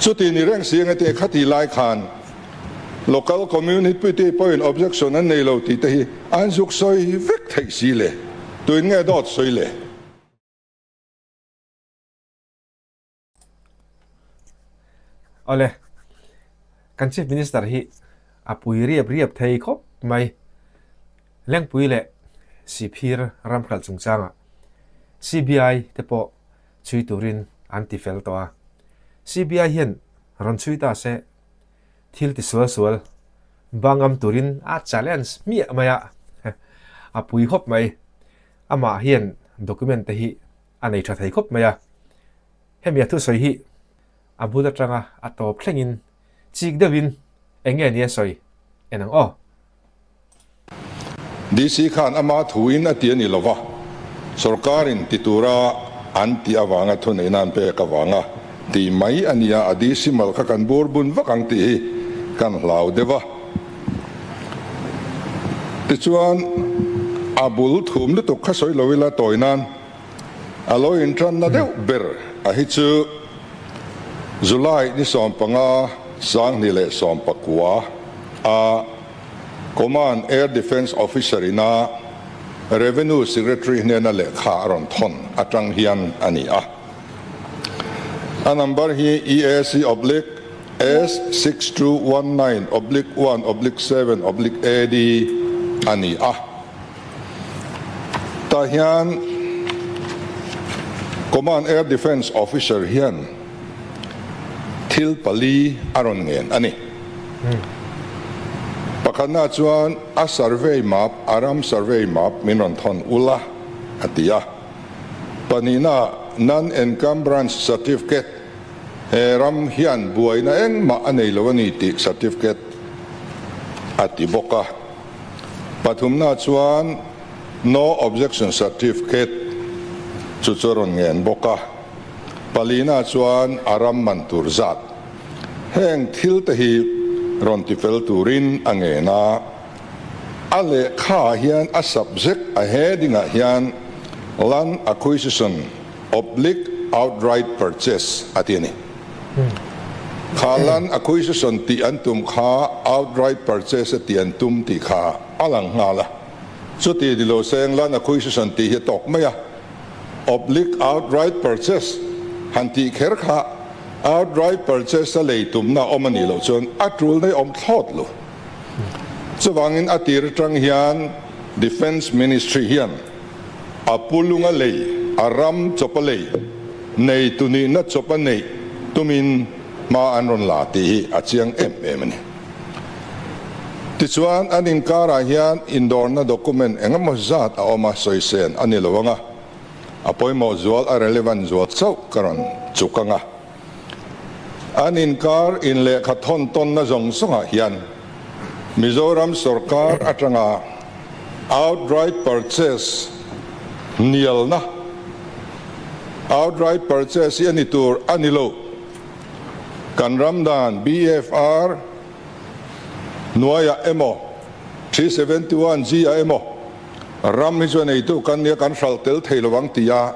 Chuti ni reng si engati khati lai khan local community pawhin objection an nei lo tih te hi an zuk sawi vek theih si le? Tuin nge dawt sawi le? Awle, kan Chief Minister hi a pui riap riap thei khawp mai. Lengpui leh Sihphir ramhralh chungchangah CBI te pawh chhui turin an ti fel tawh a. CBI hian rawn chhui ta se thil ti sual sual bangam turin a challenge hmiah mai a, a pui khawp mai. Amah hian document te hi a nei tha thei khawp mai a. Hemi a thusawi hi a bul atanga a tawp thlengin chik deuhin eng nge ni a sawi en ang aw. DC khan ama thuin a ti a ni lova, sorkarin ti tura an tih avanga thuneihna an pek avanga ti mai a nia, a DC mal kha kan bur bun vak ang tih hi kan hlau deuh a. Tichuan, a bul thum lutuk kha sawi lo ila tawi nan a lo intanna deuh ber a hi chu July ni 15 2019 a Command Air Defence Officer ina Revenue Secretary hnena lehkha a rawn thawn atang hian a ni a. A number hi EAC oblique S6219 oblique 1 oblique 7 oblique AD a ni a. Tah hian Command Air Defence Officer hian thil pali a rawn ngen a ni. Pakhatna chuan a survey map, a ram survey map min rawn thawn ula a ti a. Pahnihna Non-Encumbrance Certificate, he ram hian buaina engmah a nei lo a ni tih certificate a ti bawk a. Pathumna chuan No Objection Certificate chu chu a rawn ngen bawk a. Palina chuan a ram man tur zat heng thil te hi rawn tifel turin a ngen a. A lehkha ah hian a subject a heading ah hian Land Acquisition Oblique Outright Purchase a ti a ni. Kha land acquisition tih an tum kha outright purchase a tih an tum tih kha a lang nghal a. Chuti ni lo seng land acquisition tih hi a tawk mai a. Oblique outright purchase han tih kher kha outright purchase a lei tumna awm a nih loh chuan a tul nei awm thlawt lo. Chuvangin a tir atang hian Defence Ministry hian a pulunga lei, a ram chawpa lei, nei tu nihna chawpa neih tumin hma an rawn la tih hi a chiang em em a ni. Tichuan, an inkarah hian indawrna document eng emaw zat a awm a, sawisen a ni lo ang a, a pawimawh zual, a relevant zual chauh ka rawn chuk ang a. An inkar in lehkha thawn tawnna zawng zawngah hian Mizoram sawrkar atanga outright purchase hnialna, outright purchase hi a ni tur a ni lo. Kan ram dan BFR hnuaiah emaw, 371G ah emaw ram hi chu a neitu kan nia kan hralh tel thei lo ang tia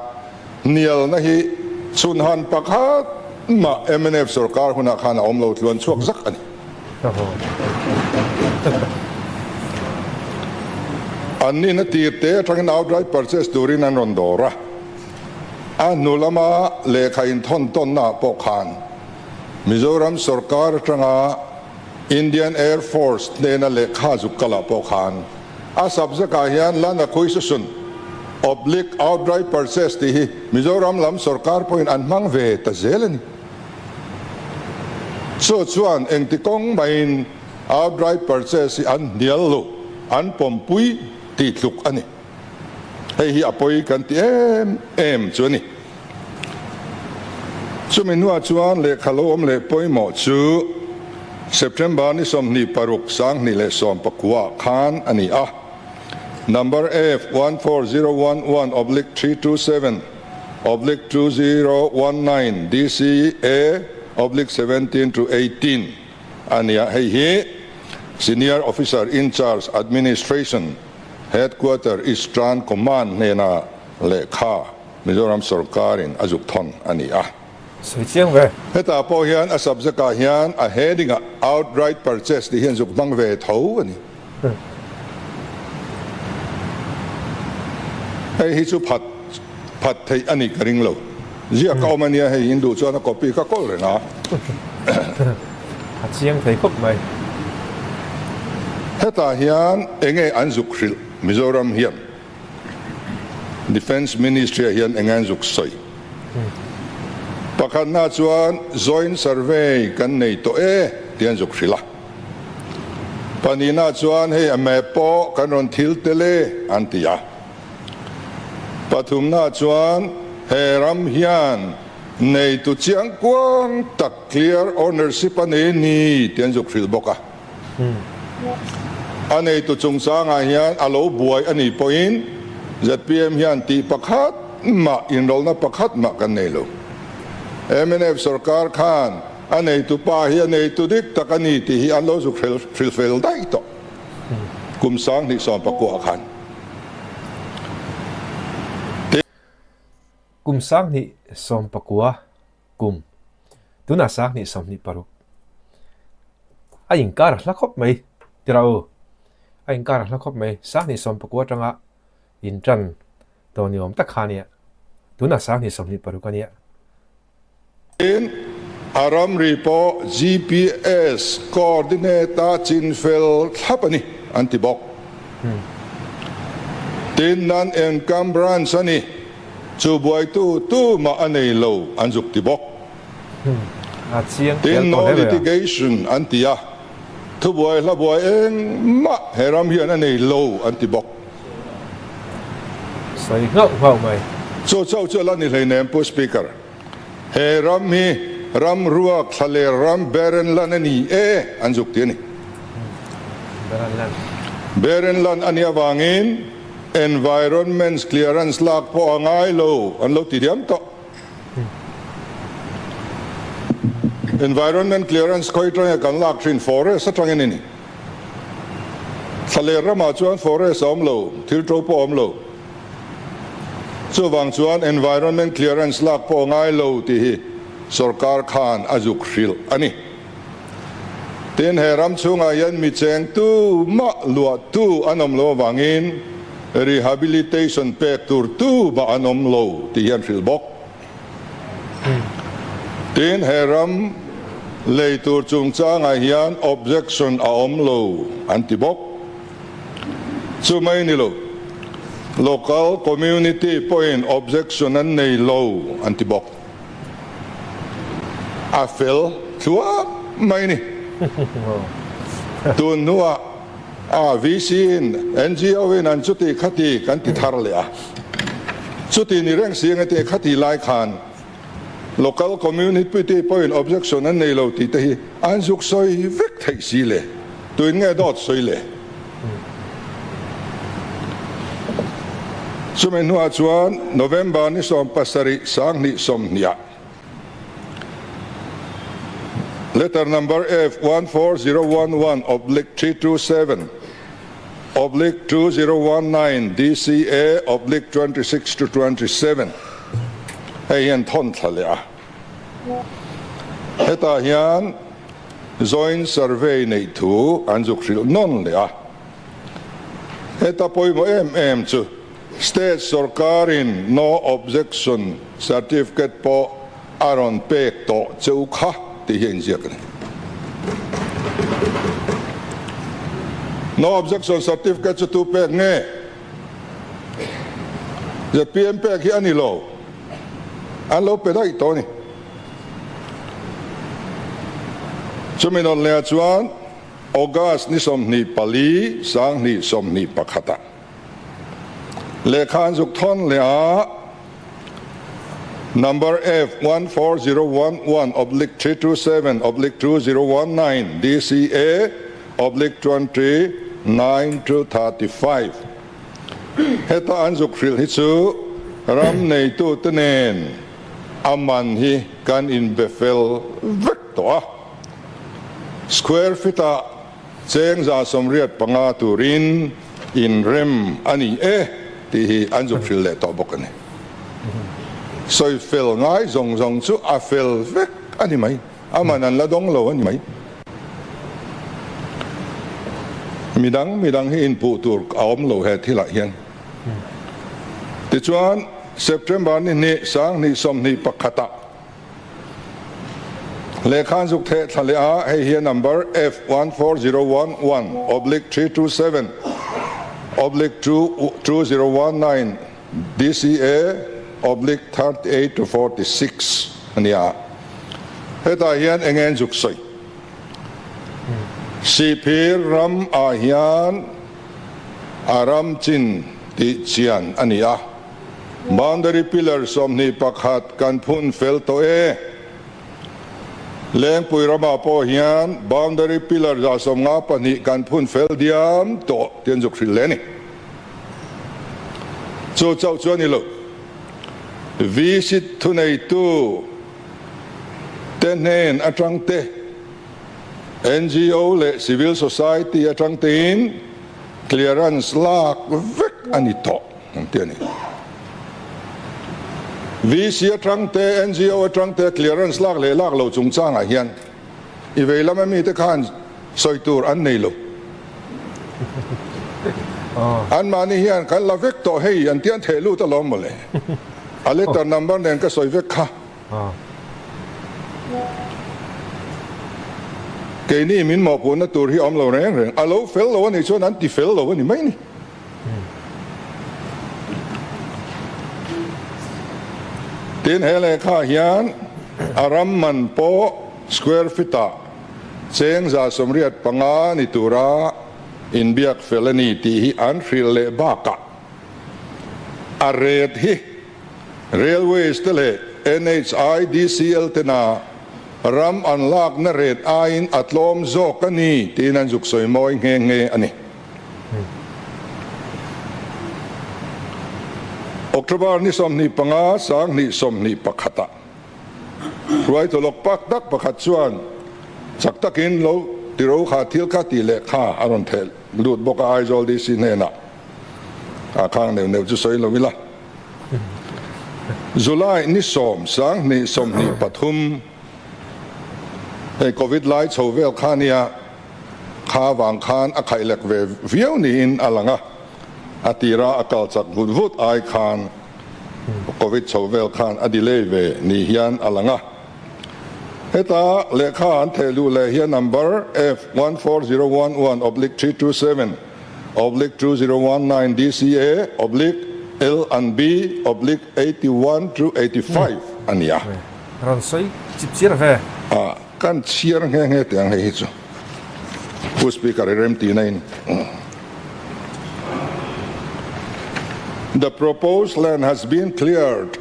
Hnialna hi chhunhan pakhat mah mnf sorkar hunah khan a awm lo tluan chhuak zak a ni. An nihna tir te atangin outright purchase turin an rawn dawr a, a hnu lama lehkha inthawn tawnnaah pawh khan Mizoram sorkar atanga Indian Air Force hnena lehkha zuk kalah pawh khan A subject ah hian Land Acquisition Oblique Outright Purchase tih hi Mizoram lam sorkar pawhin an hmang ve ta zel a ni. Chu chuan engti kawng maiin outright purchase hi an hnial lo, an pawmpui tih tluk a ni. Hei hi a pawi kan ti em em chu a ni. Chumi hnuah chuan lehkha lo awm leh pawimawh chu September ni 26 2019 khan a ni a, Number F 14011 oblique 327 oblique 2019 DCA oblique 17 to 18 a ni a, hei hi Senior Officer in Charge Administration Headquarter Eastern Command hnena lehkha Mizoram sorkarin a zuk thawn a ni a. Sawi chiang ve. Hetah pawh hian a subject ah hian a heading ah outright purchase tih hian zuk hmang ve tho a ni. Hei hi chu phat phat theih a nih ka ring lo. Ziak ka awm a nia hei in duh chuan a copy ka kawl reng a. A chiang thei khawp mai. Hetah hian enge an zuk hrilh Mizoram hian Defence Ministry ah hian enge an zuk sawi. Pakhatna chuan Joint Survey kan nei tawh e tih an zuk hrilh a. Pahnihna chuan hei a map pawh kan rawn thil tel e an ti a. Pathumna chuan he ram hian neitu chiang kuang tak clear ownership a nei ni tih an zuk hrilh bawk a. A neitu chungchangah hian a lo buai a nih pawhin zpm hian tih pakhat mah inrawlhna pakhat mah kan nei lo. Mnf sorkar khan a neitu pa hi a neitu dik tak a ni tih hi an lo zuk hrilh fel daih tawh kum 2019 khan. Kum 2019 kum tunah 2026 a inkar a hla khawp mai tira u a inkar a hla khawp mai 2019 atanga intan tawh ni awm tak kha ania tunah 2026 ania. Tin, a ramri pawh GPS coordinate-a chinfel thlap a ni, an ti bawk. Tin, nan encumbrance a ni, chu buaitu tumah a nei lo, an zuk ti bawk. Tin, no litigation an ti a, thubuai hlabuai engmah he ram hian a nei lo, an ti bawk. Sawi nghauh nghauh mai. Chu chauh chu a la ni hleinem Pu Speaker. He ram hi ram ruak thlaler ram barren land a ni e an zuk ti a ni. Barren land a nih avangin environment clearance lak pawh a ngai lo an lo ti diam tawh. Environment clearance khawi atanga kan lak thin forest atangin a ni. Thlaler ramah chuan forest a awm lo, thil to pawh a awm lo. Chuvang chuan environment clearance lak pawh a ngai lo tih hi sorkar khan a zuk hrilh a ni. Tin, he ram chhungah hian mi cheng tu mah luah tu an awm lo avangin rehabilitation pek tur tu mah an awm lo tih hi an hrilh bawk. Tin, he ram lei tur chungchangah hian objection a awm lo an ti bawk. Chu mai ni lo, local community pawhin objection an nei lo an ti bawk. A fel thluak mai ni. Tun hnuah a VC in NGO in an chuti khati kan ti thar leh a. Chuti ni reng si enge teh khati lai khan local community pawhin objection an nei lo tih te hi an zuk sawi vek theih si le. Tuin nge dawt sawi le? Chumi hnuah chuan November ni 70 2020 ah Letter number F 14011 oblique 327 oblique 2019 DCA oblique 26 to 27 hei hian thawn thla leh a. Hetah hian Joint Survey neih thu an zuk hrilh nawn leh a. Heta pawimawh em em chu State sorkarin No Objection Certificate pawh a rawn pek tawh che u kha tih hi a inziak a ni. No Objection Certificate chu tu pek nge? Zpm pek hi a ni lo. An lo pe daih tawh a ni. Chumi nawn lehah chuan August ni 24, 2021 ah Lehkha an zuk thawn leh a, Number F 14011 oblique 327 oblique 2019 DCA oblique 29 to 35 Heta an zuk hrilh hi chu ram neitute nen a man hi kan inbe fel vek tawh a, square feet ah Cheng 185 turin inrem a ni e tih hi an zuk hrilh leh tawh bawk a ni. Sawi fel ngai zawng zawng chu a fel vek a ni mai. A man an la dawng lo a ni mai. Midang midang hi inpuh tur a awm lo he thilah hian. Tichuan, September ni hnih, 2021 ah lehkhan zuk theh thla leh a, hei hi a number F 14011 oblique 327 oblique 2019 DCA oblique 38 to 46 a ni a. Hetah hian eng nge an zuk sawi? Sihphir ram ah hian a ram chin tih chian a ni a. Boundary pillar 21 kan phun fel tawh e. Lengpui ramah pawh hian boundary pillar 152 kan phun fel diam tawh tih an zuk hrilh hle a ni. Chu chauh chu a ni lo. VC thuneitu te hnen atang te, NGO leh civil society atang tein clearance lak vek a ni tawh ang tih a ni. VC atang te, NGO atang te clearance lak leh lak lo chungchangah hian I vei lama mite khan sawi tur an nei lo. Anmahni hian kan la vek tawh hei an tian theh lut alawm mawle. A letter number nen ka sawi vek kha. Keini min mawhpuhna tur hi a awm lo reng reng. A lo fel lo a nih chuan an ti fel lo a ni mai ni. Tin, he lehkha hian a ram man pawh square feet ah cheng 185 ni tura inbiak fel a ni tih hi an hrilh leh bakah a ret hi Railways te leh NHIDCL tena ram an lakna ret aiin a tlawm zawk a ni tiin an zuk sawi mawi nghe nghe a ni. October ni 25, 2021 ah hruaitu lawk pak tak pakhat chuan chak takin lo tiro kha thil kha tih leh kha a rawn theh lut bawk a Aizawl DC hnenah a khang neuh neuh chu sawi lo ila. July ni 10, 2023 hei Covid lai chho vel kha nia. Kha vang khan a khaihlek ve viau niin a lang a, a tira a kal chak vut vut ai khan Covid chho vel khan a delay ve ni hian a lang a. Heta lehkha an theh luh leh hian number F 14011 oblique 327 oblique 2019 DCA oblique L and B oblique 81 to 85 a ni a. Rawn sawi chip chiar ve. Kan chhiar nghe nghe teh ang hei hi chu Pu Speaker i remtihna in The proposed land has been cleared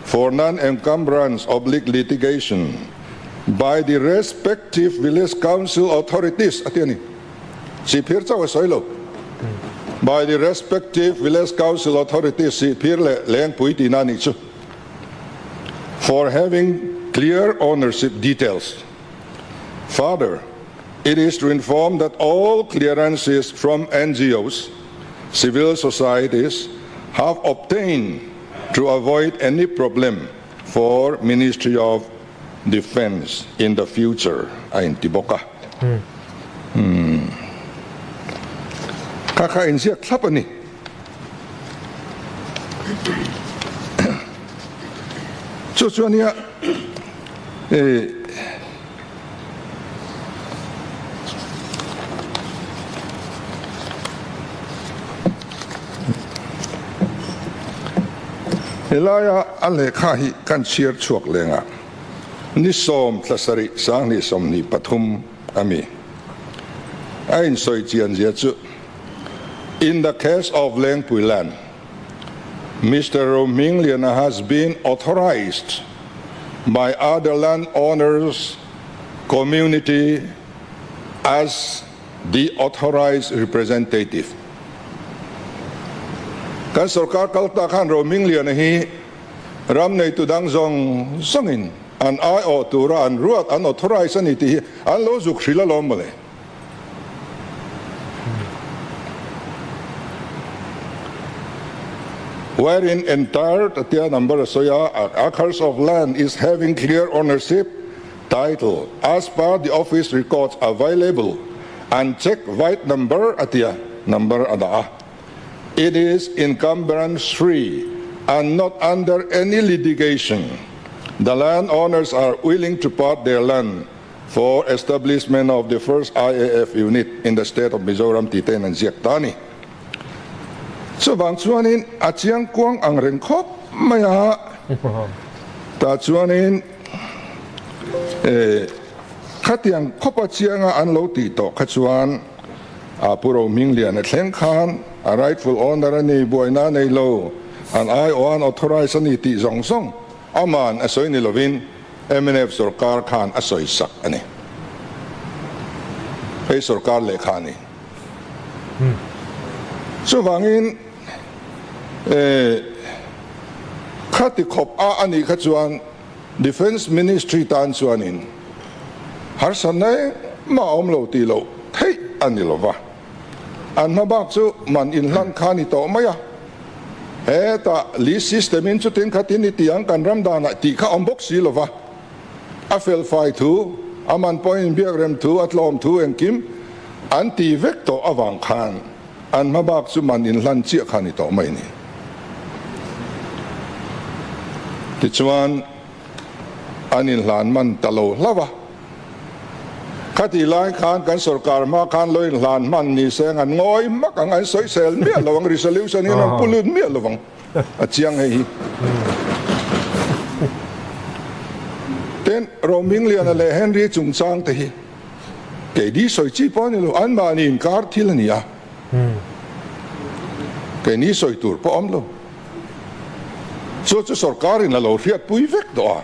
for non-encumbrance oblique litigation by the respective village council authorities a ti a ni. Sihphir chauh a sawi lo. By the respective village council authorities Sihphir leh Lengpui tihna a nih chu. For having clear ownership details. Further, it is to inform that all clearances from NGOs, civil societies have obtained to avoid any problem for Ministry of Defence in the future a inti bawk a. Umm. Kha kha inziak thlap a ni. Chu chu ania eh Helaia a lehkha hi kan chhiar chhuak leng a, ni 10 thla 7 2023 a mi. A insawi chian zia chu In the case of Lengpui land, Mister Rohmingliana has been authorised by other land owners community as the authorised representative. Kan sorkar kal ta khan Rohmingliana hi ram neitu dang zawng zawngin an aiawh tura an ruat an authorise a ni tih hi an lo zuk hrilh alawm mawle. Wherein entire tia number a sawi a, acres of land is having clear ownership title as per the office records available and check vide number a tia number a dah a. It is encumbrance free and not under any litigation. The land owners are willing to part their land for establishment of the first IAF unit in the state of Mizoram tih tein an ziak ta a ni. Chuvang chuanin a chiang kuang ang reng khawp mai a, tah chuanin khatiang khawpa chianga an lo tih tawh kha chuan a Pu Rohmingliana thleng khan a rightful owner a ni, buaina a nei lo, an aiawh an authorise a ni tih zawng zawng aman a sawi ni lovin Mnf sorkar khan a sawi sak a ni. Hei sorkar lehkha a ni. Chuvangin khati khawp a a nih kha chuan Defence Ministry tan chuanin harsatna engmah a awm lo tih loh theih a ni lova. An hma bak chu man inhlan kha a ni tawh mai a. Hetah lease system in chutin khatin i ti ang kan ram danah tih kha awm bawk si lova. A felfai thu, a man pawhin inbiakrem thu, a tlawm thu engkim an ti vek tawh avang khan an hma bak chu man inhlan chiah kha a ni tawh mai a ni. Tichuan an inhlan man ta lo hlauh a. Khatih lai khan kan sorkar hma khan lo inhlan hman ni se ang an ngawi hmak ang, an sawisel miah lo ang, resolution hi an rawn pu lut miah lo vang, a chiang hei hi. Tin, Rohmingliana leh Henry chungchang te hi keini sawi chi pawh a ni lo, anmahni inkar thil a ni a, keini sawi tur pawh a awm lo. Chu chu sorkarin a lo hriatpui vek tawh a.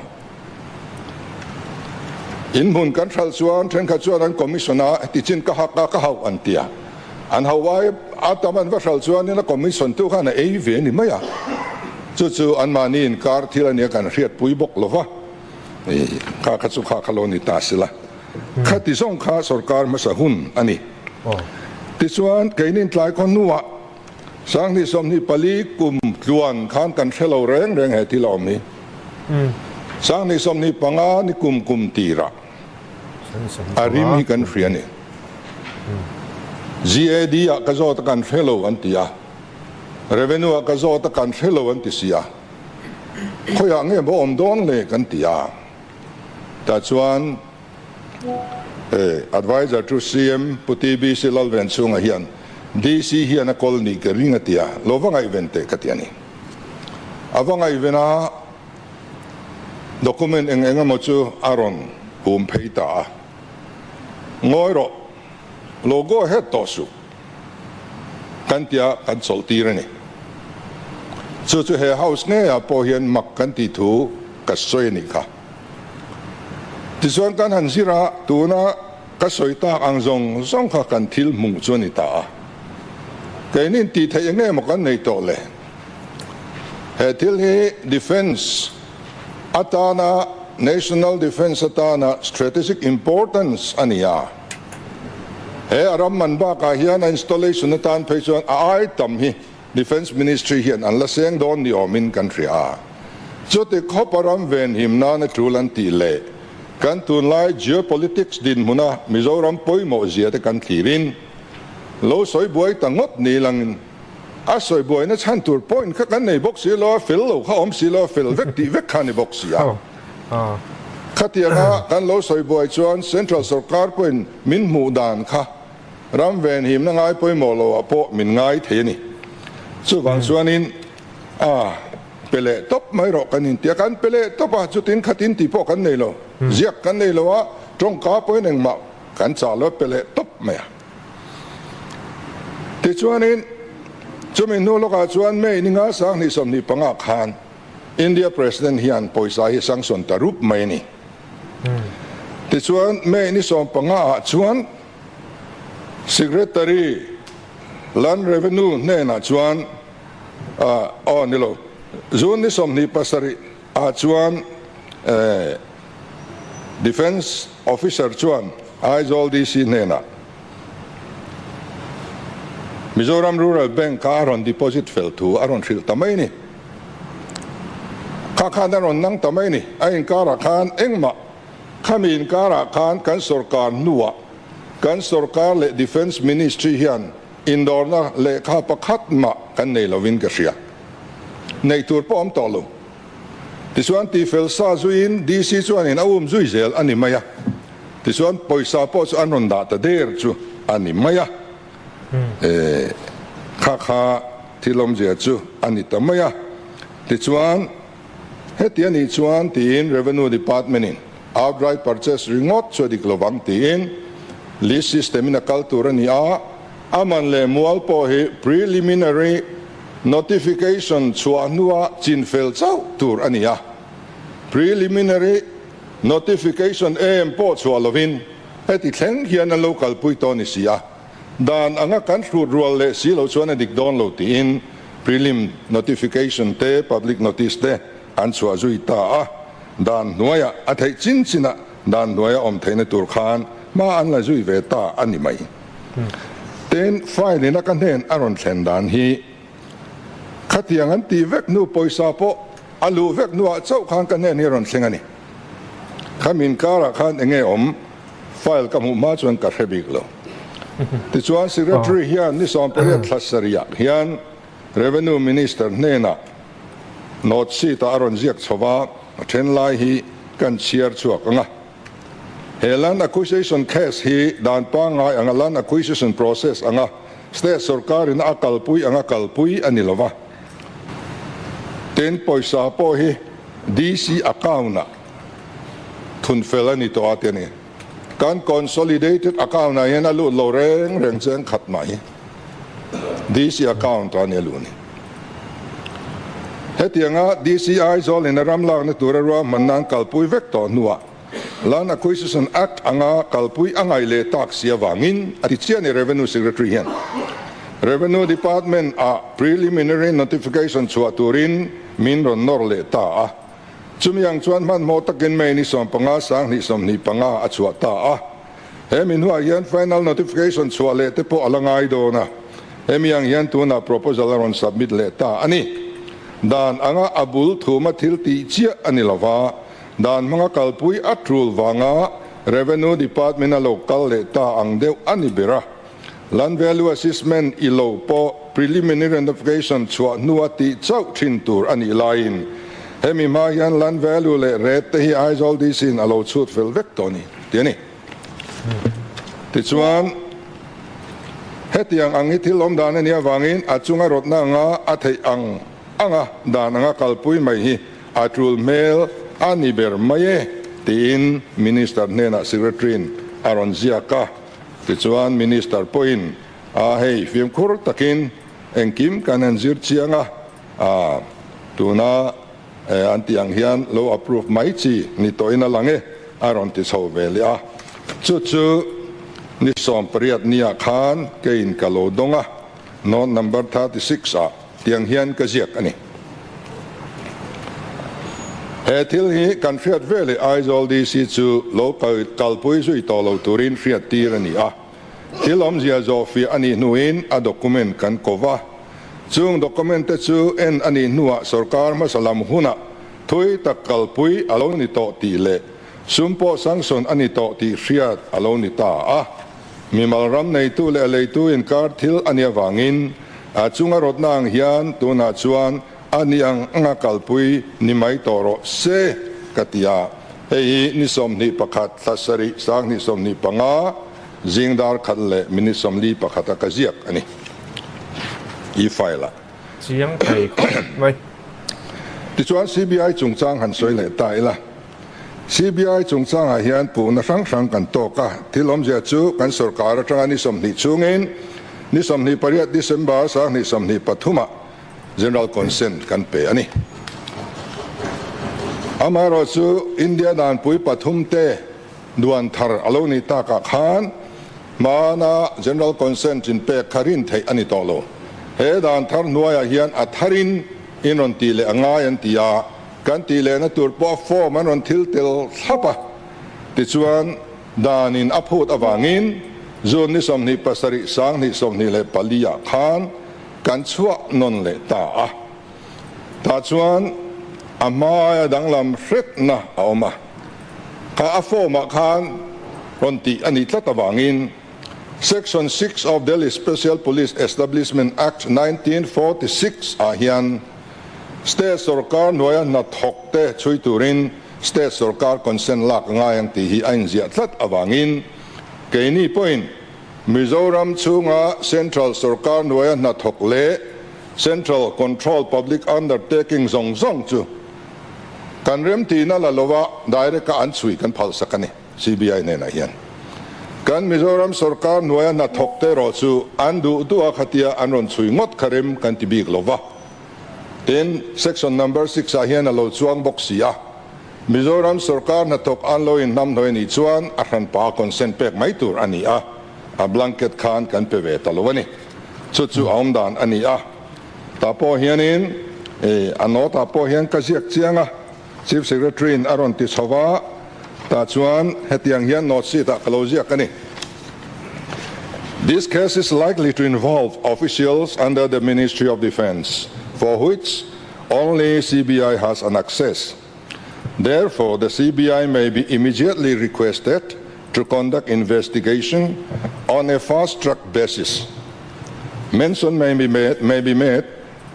In hmun kan hralh chuan thenkhat chuan an commission a tichin ka hak a ka hauh an ti a. An hauh ai a tam an va hralh chuanin a commission tu khan a ei ve ni mai a. Chu chu anmahni inkar thil a nia kan hriatpui bawk lo va. Kha kha chu kha kha lo ni ta sila. Khati zawng kha sorkar hmasa hun a ni. Tichuan keinin tlai khaw hnuah Sanghnih 24 kum tluan khan kan hre lo reng reng he thil a awm hi. Sanghnih 25 ni kum kum tirah a rim hi kan hria a ni. GAD ah ka zawt a kan hre lo an ti a, Revenue ah ka zawt a kan hre lo an ti si a, khawiah nge maw awm dawn le kan ti a. Tah chuan Adviser to CM Pu TBC Lalvenchhunga hian DC hian a kawl nih ka ring a ti a, lo va ngaihven teh ka ti a ni. A va ngaihven a, document eng eng emaw chu a rawn hum phei ta a. Ngawi rawh, lo go ahead tawh suh kan tia kan chawlh tir a ni. Chu chu he house ngeiah pawh hian mak kan tih thu ka sawi a nih kha. Tichuan kan han zir a, tuna ka sawi tak ang zawng zawng kha kan thil hmuh chu a ni ta a. Keinin tih theih eng nge maw kan nei tawh le? He thil hi defence atana, national defence atana strategic importance a ni a. He a ram man bakah hian a installation atan phei chuan a ai tam hi Defence Ministry hian an la seng dawn ni awmin kan hria a, chuti khawpa ram venhim nana tul an tih leh kan tunlai geopolitics dinhmuna Mizoram pawimawh zia te kan thlirin lo sawi buai ta ngawt ni langin a sawi buaina chhan tur point kha kan nei bawk si lo a, fel lo kha awm si lo a, fel vek tih vek kha ni bawk si a. Khatianga kan lo sawi buai chuan Central sorkar pawhin min hmuh dan kha Ram venhimna ngai pawimawh loah pawh min ngai thei a ni. Chuvang chuanin a pe leh tawp mai rawh kan inti a, kan pe leh tawp a, chutin khatin tih pawh kan nei lo, ziak kan nei lo a, tawngka pawhin engmah kan chah lo a pe leh tawp mai a. Tichuanin chumi hnu lawkah chuan May ni nga 2025 khan India President hian pawisa hi sanction ta rup mai a ni. Tichuan May ni 15 ah chuan Secretary Land Revenue hnenah chuan aw ni lo, June ni 27 ah chuan Defence Officer chuan Aizawl DC hnenah Mizoram Rural Bank kha a rawn deposit fel thu a rawn hrilh ta mai a ni. Kha khan a rawn nang ta mai a ni. A inkarah khan engmah khami inkarah khan kan sorkar hnuah kan sorkar leh Defence Ministry hian indawrna lehkha pakhat mah kan nei lovin ka hria. Neih tur pawh awm tawh lo. Tichuan tifel sa zuiin DC chuanin a um zui zel a ni mai a. Tichuan pawisa pawh chu an rawn dah ta der chu a ni mai a. Kha kha thil awmzia chu a ni ta mai a. Tichuan heti a nih chuan tiin Revenue Department in outright purchase ringawt chu a dik lovang tiin lease system in a kal tur a ni a, a man leh mual pawh hi preliminary Notification chhuah hnua chinfel chauh tur a ni a, preliminary notification em pawh chhuah lovin heti thleng hian an lo kalpui tawh ni si a, dan anga kan hrut rual leh si lo chuan a dik dawn lo tiin prelim notification te public notice te an chhuah zui ta a, dan hnuaiah a theih chin chinah dan hnuaia awm theihna tur khan hma an la zui ve ta a ni mai. Tin, file in a ka hnen a rawn thlen dan hi khatiang an tih vek hnu pawisa pawh a luh vek hnuah chauh khan ka hnen hi a rawn thleng a ni. Khami inkarah khan enge awm file ka hmuh hma chuan ka hre bik lo. Tichuan Secretary hian ni 18 thla sarihah hian Revenue Minister hnenah note sheet ah a rawn ziak chho va, a then lai hi kan chhiar chhuak ang a. He land acquisition case hi dan pangngai anga land acquisition process anga state sorkarin a kalpui anga kalpui a ni lova. Tin, pawisa pawh hi DC account-ah thun fel a ni tawh a ti a ni. Kan consolidated account-ah hian a lut lo reng reng cheng khat mai. DC account-ah a ni a luh ni. Hetianga DC Aizawl-in a ram lakna tura ruahmanna an kalpui vek tawh hnuah Land Acquisition Act anga kalpui a ngaih leh tak si avangin a ti chiah a ni Revenue Secretary hian Revenue Department ah preliminary notification chhuah turin min rawn nawr leh ta a. Chumi ang chuan hmanhmawh takin May ni 15 2025 a chhuah ta a. He mi hnuah hian final notification chhuah leh te pawh a la ngai dawn a, hemi ang hian tunah proposal a rawn submit leh ta a ni. Dan anga a bul thuma thil tih chiah a ni lova, dan hmanga kalpui a tul vanga Revenue Department a lo kal leh ta ang deuh a ni ber a. Land Value Assessment i lo pawh preliminary notification chhuah hnua tih chauh thin tur a nih laiin hemi hma hian Land Value leh Rate te hi Aizawl DC in a lo chhut fel vek tawh a ni tih a ni. Tichuan, hetiang ang hi thil awm dan a nih avangin a chunga rawtna anga a theih ang anga dan anga kalpui mai hi a tul hmel a ni ber mai e tiin Minister hnenah Secretary-in a rawn ziak a. Tichuan Minister pawhin a hei fimkhur takin engkim kan han zir chiang a, a tuna an tih ang hian lo approve mai chi ni tawhin a lang e a rawn ti chho ve leh a. Chu chu ni 18 nia khan keiin ka lo dawng a, note number 36 ah tiang hian ka ziak a ni. He thil hi kan hriat veleh Aizawl DC chu lo kalpui zui tawh lo turin hriat tir a ni a. Thil awmzia zawhfiah a nih hnuin a document kan ko va. Chung document te chu en a nih hnuah sorkar hmasa lam hunah thui tak kalpui a lo ni tawh tih leh sum pawh sanction a ni tawh tih hriat a lo ni ta a. Mimal ram neitu leh a leitu inkar thil a nih avangin a chunga rawtna ang hian tunah chuan a ni ang anga kalpui ni mai tawh rawh se ka ti a. Hei hi ni 21 thla sarih 2025 zing dar khat leh minute 41 a ka ziak a ni e-file ah. Chiang thei khawp mai. Tichuan CBI chungchang han sawi leh ta ila. CBI chungchangah hian puhna hrang hrang kan tawk a, thil awmzia chu kan sorkar atanga ni 20 chungin ni 28 December 2023 ah General Consent kan pe a ni. Amaherawhchu India danpui pathum te duan thar a lo nih takah khan hmana General Consent in pek kha rin theih a ni tawh lo. He dan thar hnuaiah hian a tharin in rawn tih leh a ngai an ti a, Kan tih lehna tur pawh form an rawn thil tel thlap a, tichuan danin a phut avangin June ni 27 2024 ah khan kan chhuah nawn leh ta a. Tah chuan A hmaia danglam hretna a awm a, kha a form-ah khan rawn tih a nih tlat avangin Section 6 of Delhi Special Police Establishment Act 1946 ah hian State sorkar hnuaia hnathawk te chhui turin State sorkar consent lak a ngai ang tih hi a inziah tlat avangin keini pawhin Mizoram chhunga Central sorkar hnuaia hnathawk leh Central Control Public Undertaking zawng zawng chu kan remtihna la lova direct a an chhui kan phalsak a ni, CBI hnenah hian. Kan Mizoram sorkar hnuaia hnathawk te erawh chu an duh duh a khatia an rawn chhui ngawt kha rem kan ti bik lova. Tin, Section number 6 ah hian a lo chuang bawk si a, Mizoram sorkar hnathawk an lo inhnamhnawih a nih chuan a hranpa consent pek mai tur a ni a, a blanket khan kan pe ve ta lo a ni. Chu chu a awm dan a ni a. Tah pawh hianin a note ah pawh hian ka ziak chiang a, Chief Secretary in a rawn ti chho va, tah chuan hetiang hian note sheet ah ka lo ziak a ni. This case is likely to involve officials under the Ministry of Defence for which only CBI has an access. Therefore, the CBI may be immediately requested to conduct investigation on a fast-track basis. Mention may be made, may be made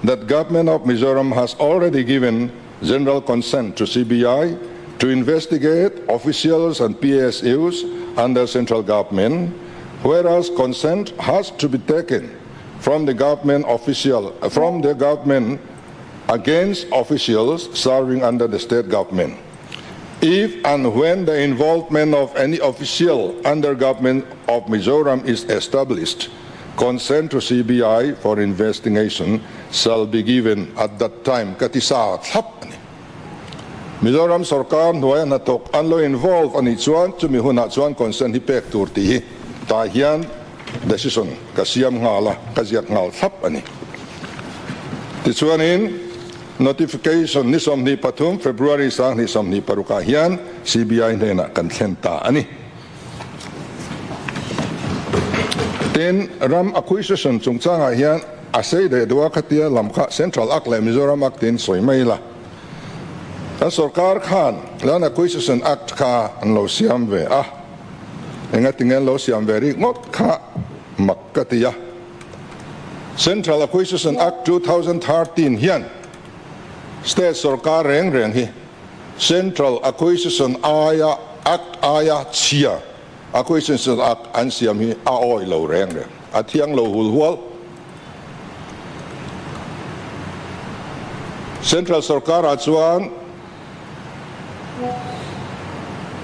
that government of Mizoram has already given general consent to CBI to investigate officials and PSUs under central government, whereas consent has to be taken from the government official from the government against officials serving under the state government. If and when the involvement of any official under government of Mizoram is established, consent to CBI for investigation shall be given at that time ka ti sa thlap a ni. Mizoram sorkar hnuaia hnathawk an lo involve a nih chuan chumi hunah chuan consent hi pek tur tih hi tah hian decision ka siam nghal a, ka ziak nghal thlap a ni. Tichuanin notification ni 23 February 2026 ah hian CBI hnenah kan thlen ta a ni. Tin, ram acquisition chungchangah hian a sei leh duh a, khatia lam kha Central Act leh Mizoram Act tiin sawi mai ila. Kan sorkar khan Land Acquisition Act kha an lo siam ve a, engatinge an lo siam ve rik ngawt kha mak ka ti a. Central Acquisition Act 2013 hian State sorkar reng reng hi Central Acquisition aia Act aia chhia Acquisition Act an siam hi a awih lo reng reng, a thiang lo hul hual. Central sorkarah chuan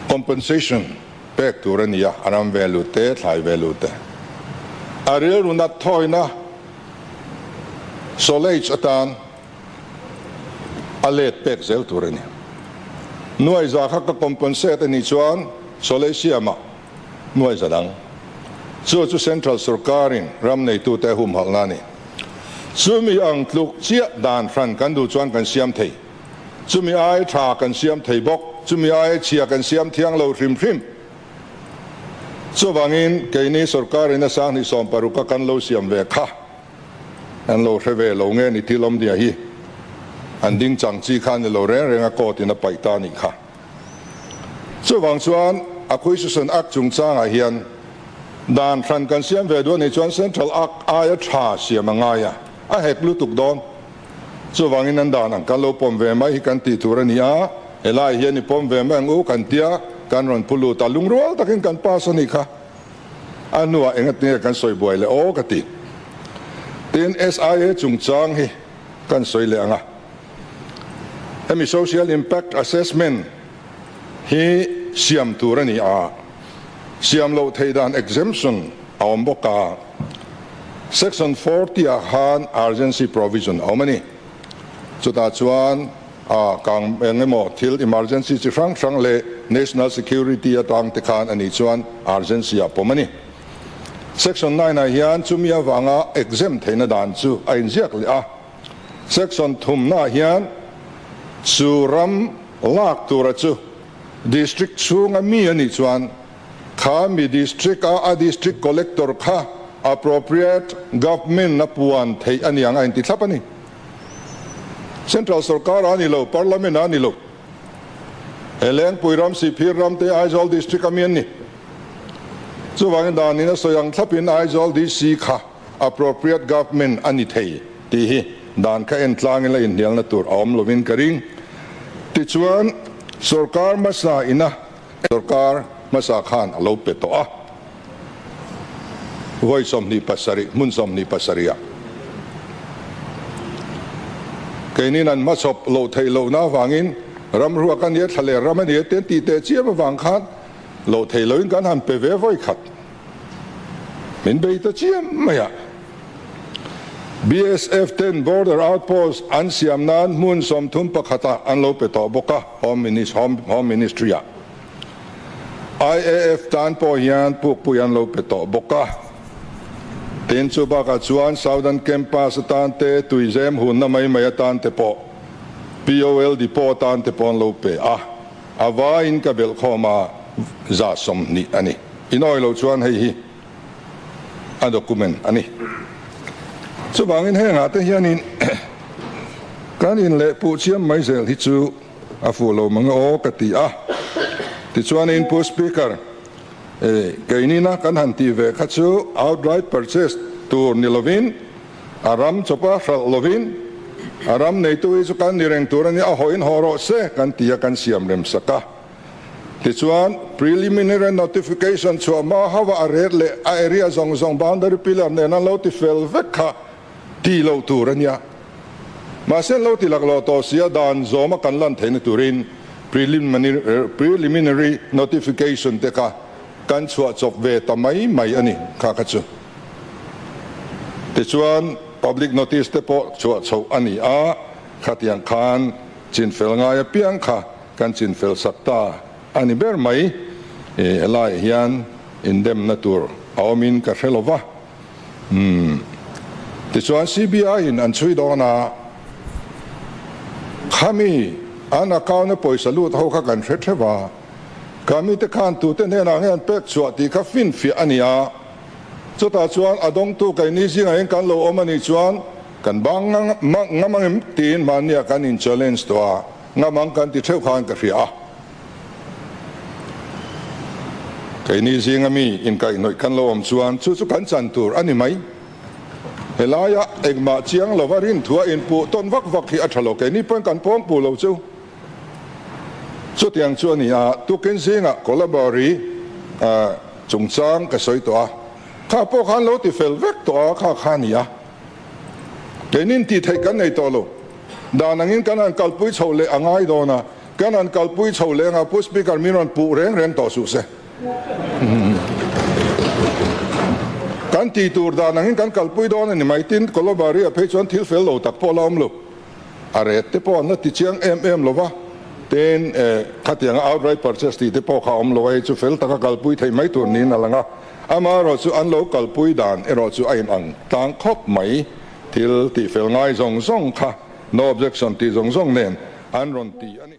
compensation pek tur a ni a, a ram ve lut te, thlai ve lut te. A rilru nat thawina solace atan a let pek zel tur a ni. Nuai za kha ka compensate a nih chuan solace siamah nuai za dang. Chu chu Central sorkarin ram neitute a humhalhna a ni. Chumi ang tluk chiah dan hran kan duh chuan kan siam thei. Chumi ai tha kan siam thei bawk. Chumi ai chhia kan siam thiang lo hrim hrim. Chuvangin keini sorkarin a 2016 a kan lo siam ve kha an lo hre ve lo nge ni thil awmzia hi an ding chang chi kha a ni lo reng reng a court in a paih ta a nih kha. Chuvang chuan Acquisition Act chungchangah hian dan hran kan siam ve duh a nih chuan Central Act aia tha siam a ngai a, a hek lutuk dawn. Chuvangin an dan ang kan lo pawm ve mai hi kan tih tur a ni a, helai hian i pawm ve mai ang u kan tia kan rawn pu lut a, lungrual takin kan pass a nih kha. A hnuah engatinge kan sawi buai leh aw ka ti. Tin, SIA chungchang hi kan sawi leh ang a. Hemi Social Impact Assessment hi siam tur a ni a, siam loh theih dan exemption a awm bawk a, Section 40 ah khan urgency provision a awm a ni. Chutah chuan a kang eng emaw thil emergency chi hrang hrang leh national security atang te khan a nih chuan urgency ah pawm a ni. Section 9 ah hian chumi avanga exempt theihna dan chu a inziak leh a. Section thumnaah hian chu ram lak tura chu District chhunga mi a nih chuan kha mi District a a District Collector kha appropriate Government a puan theih a niang a inti thlap a ni. Central sorkar a ni lo, Parliament a ni lo. He Lengpui ram, Sihphir ram te Aizawl District a mi an ni. Chuvangin dan in a sawi ang thlapin Aizawl DC kha appropriate government a ni thei tih hi dan kha en tlangin la inhnialna tur a awm lovin ka ring. Tichuan, sorkar hmasa ina sorkar hmasa khan a lo pe tawh a. Vawi 27, hmun 27 ah keinin an hmachhawp loh theih lohna avangin ramruak a nia, thlaler ram a nia te an tih teh chiam avang khan loh theih lohin kan han pe ve vawi khat. Min bei ta chiam mai a. BSF ten border outpost an siam nan hmun 31 ah an lo pe tawh bawk a, Home Ministry ah. IAF tan pawh hian pukpui an lo pe tawh bawk a. Tin, chu bakah chuan Southern Campus atan te, Tuizem hunna mai mai atan te pawh, POL Depot atan te pawh an lo pe a. A vaiin ka belhkhawm a 120 a ni. Inawi lo chuan hei hi a document a ni. Chuvangin hengah te hianin kan inlehpuh chiam mai zel hi chu A fuh lo mang aw ka ti a. Tichuanin Pu Speaker, e, keinina kan han tih ve kha chu outright purchase tur ni lovin, a ram chawpa hralh lovin, a ram neitu hi chu kan ni reng tur a ni, a hawiin haw rawh se kan ti a, kan siam rem sak a. Tichuan preliminary notification chhuah hma hauha a ret leh a area zawng zawng boundary pillar nen an lo ti fel vek kha ti lo tur a nia. Mahse an lo ti laklawh tawh sia dan zawma kan lan theihna turin preliminary notification te kha kan chhuah chawp ve ta mai mai a ni kha kha chu. Tichuan public notice te pawh chhuah chhoh a ni a, khatiang khan chinfel ngai apiang kha kan chinfel sak ta a ni ber mai. Helaiah hian indemna tur a awmin ka hre lova. Umm. Tichuan CBI in an chhui dawn a, khami an account a pawisa lut ho kha kan hre theuh a, khami te khan tute hnenah nge an pek chhuah tih kha finfiah a ni a, chutah chuan a dawngtu keini zingah hian kan lo awm a nih chuan kan bang ngam ang em tiin mahnia kan in challenge tawh a, ngam ang kan ti theuh khan ka hria a. Keini zinga mi inkaihhnawih kan lo awm chuan chu chu kan chan tur a ni mai. Helaia engmah chiang lova rinthua inpuh tawn vak vak hi a tha lo. Keini pawhin kan pawng puh lo chu. Chutiang chu a ni a, tukin zingah Kolabari chungchang ka sawi tawh a, kha pawh khan lo ti fel vek tawh a, kha kha a ni a. Keinin tih theih kan nei tawh lo. Dan angin kan han kalpui chho leh a ngai dawn a. Kan han kalpui chho leh anga Pu Speaker min rawn puh reng reng tawh suh se. Kan tih tur dan angin kan kalpui dawn a ni mai. Tin, Kolobari-ah phei chuan thil fel lo tak pawh la awm lo. A ret te pawh an la ti chiang em em lo va. Tin, khatianga outright purchase tih te pawh kha a awm lo a, hei chu fel taka kalpui theih mai tur niin a lang a. Amaherawh chu an lo kalpui dan erawh chu a inang tlang khawp mai. Thil tihfel ngai zawng zawng kha no objection tih zawng zawng nen an rawn ti a ni.